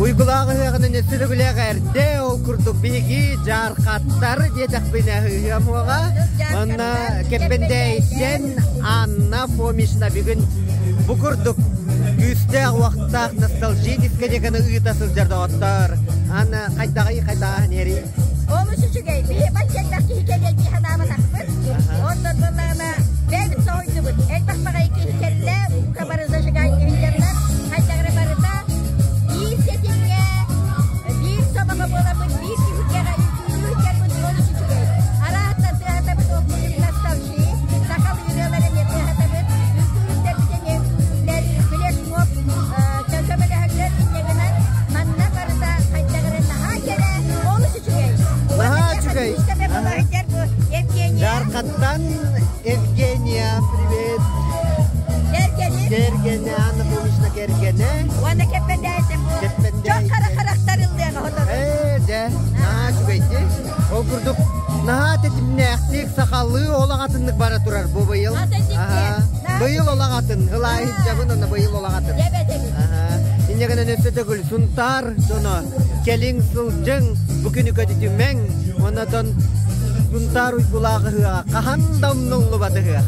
Уйгулаах ыһыаҕынан өссө төгүлээх эрдэ ол курдук биһиги дьаархаттар диэтэхпинэ ыһыам уоҕа. Онно Кэппэндээйиттэн Анна Фомична бүгүн бу курдук күүстээх уохтаах ностальжи дискотеканы ыыта сылдьар доҕоттор. Анна хайдаҕый хайдаҕа нери? Олус үчүгэй. Биһи бачча элбэх киһи кэлиэ дии санаабатахпыт. Онтон буоллаҕына бэйэбит соһуйдубут. Элбэх баҕайы киһи кэллэ, бука бары зажигание иһиллэринэн хайдах эрэ барыта биир ситимҥэ, биир сомоҕо буоламмыт, биир түһүлгэҕэ үҥкүүлүү сылдьарбыт олус үчүгэй. Арааһыттан тыаһатабыт ол курдук ностальжи, сахалыы ырыалар эмиэ тыаһатабыт, үҥкүүһүттэрбит эмиэ үҥкүүлүүллэр, флешмоб көмөлөһөллөр инньэ гынан манна барыта хайдах эрэ наһаа кэрэ, олус үчүгэй. Наһаа үчүгэй. Евгения. Дьаархаттан Евгения, привет. Кэргэним. Кэргэнэ, Анна Фомична кэргэнэ. Уонна кэппэндээйсэ бу. Дьон хара харахтарыллыаҕа хотору. Ээ, дьэ, наһаа үчүгэйди. Ол курдук наһаа тэтимнээхтик сахалыы олох атыннык бара турар бу быйыл. Быйыл олох атын. Ылаайыдьабын онно быйыл олох атын. Инньэ гынан өссө төгүл Сунтаар дьоно кэлиҥ сылдьыҥ, бу күнү көтүтүмэҥ, онотон Сунтаар уйгулаах ыһыаҕа хаһан да умнуллубат ыһыах.